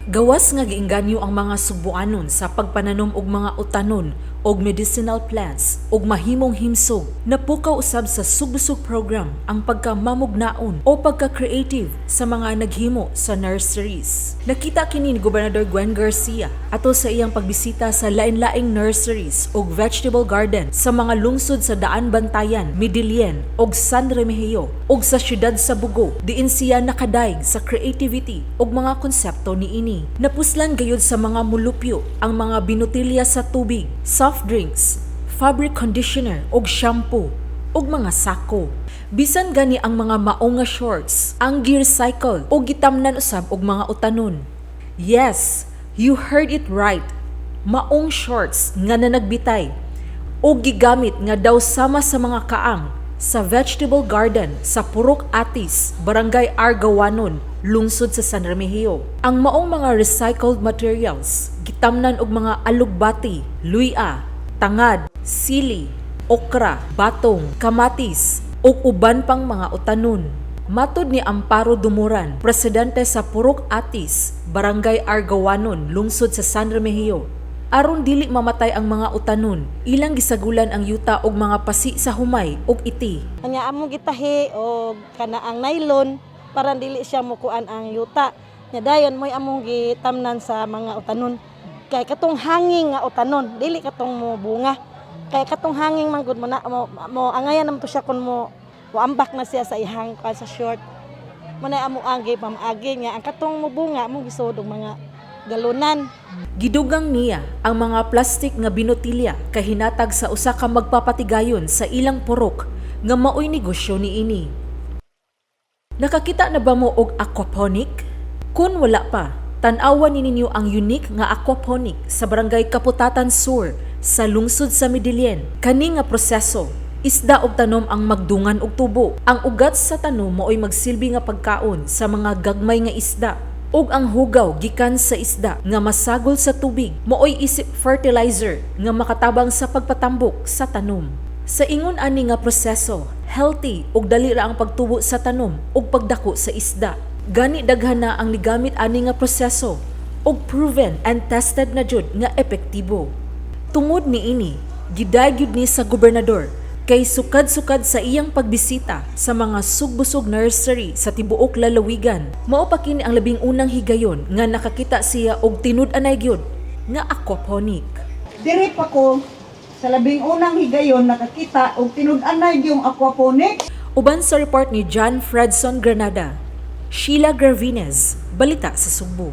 Gawas nga giinganyo ang mga Sugbuanon sa pagpananom og mga utanon og medicinal plants ug mahimong himsog, napukaw usab sa Sugbusog program ang pagkamamugnaon o pagka-creative sa mga naghimo sa nurseries. Nakita kini ni Gobernador Gwen Garcia ato sa iyang pagbisita sa lain-laing nurseries ug vegetable garden sa mga lungsod sa Daan Bantayan, Medellin ug San Remigio ug sa syudad sa Bogo, diin siya nakadaig sa creativity ug mga konsepto niini. Napuslan gayud sa mga mulupyo ang mga binutilya sa tubig, soft drinks, fabric conditioner ug shampoo ug mga sako. Bisan gani ang mga maong nga shorts ang gi-recycle ug gitamnan usab og mga utanon. Yes, you heard it right. Maong shorts nga nanagbitay o gigamit nga daw sama sa mga kaang sa vegetable garden sa Purok Atis, Barangay Argawanon, lungsod sa San Remigio. Ang maong mga recycled materials gitamnan og mga alugbati, luya, tangad, sili, okra, batong, kamatis, ug uban pang mga utanon. Matod ni Amparo Dumuran, presidente sa Purok Atis, Barangay Argawanon, lungsod sa San Remigio, aron dili mamatay ang mga utanon, ilang gisagulan ang yuta og mga pasi sa humay ug iti. Anya among gitahi og kana ang nylon para dili siya mukuan ang yuta. Nya dayon mo'y among gitamnan sa mga utanon. Kay katong hanging nga utanon, dili katong mo bunga. Kay katong hanging man gud mo na mo angayan naman to siya kun mo ambak na siya sa ihang kuan sa short. Mo na amo ang gipamaagi niya ang katong mo bunga among gisod og mga galunan. Gidugang niya ang mga plastik nga binutilya kay hinatag sa usa ka magpapatigayon sa ilang purok nga maoy negosyo niini. Nakakita na ba mo og aquaponic? Kun wala pa, tan-awan ni ninyo ang unique nga aquaponic sa Barangay Kaputatan Sur sa lungsod sa Medellin. Kani nga proseso, isda og tanom ang magdungan og tubo. Ang ugat sa tanom maoy magsilbi nga pagkaon sa mga gagmay nga isda ug ang hugaw gikan sa isda nga masagol sa tubig maoy isip fertilizer nga makatabang sa pagpatambok sa tanom. Sa ingon ani nga proseso, healthy ug dali ra ang pagtubo sa tanom ug pagdako sa isda. Gani daghan na ang nigamit ani nga proseso ug proven and tested na jud nga epektibo. Tungod niini, gidaig gyud ni sa gobernador kay sukad-sukad sa iyang pagbisita sa mga Sugbusog nursery sa tibuok lalawigan. Mao pa kini ang labing unang higayon nga nakakita siya og tinud-anay gyud nga aquaponic. Diri pa ko sa labing unang higayon nakakita og tinud-anay yung aquaponics. Uban sa report ni John Fredson Granada, Sheila Gravines, Balita sa Sugbo.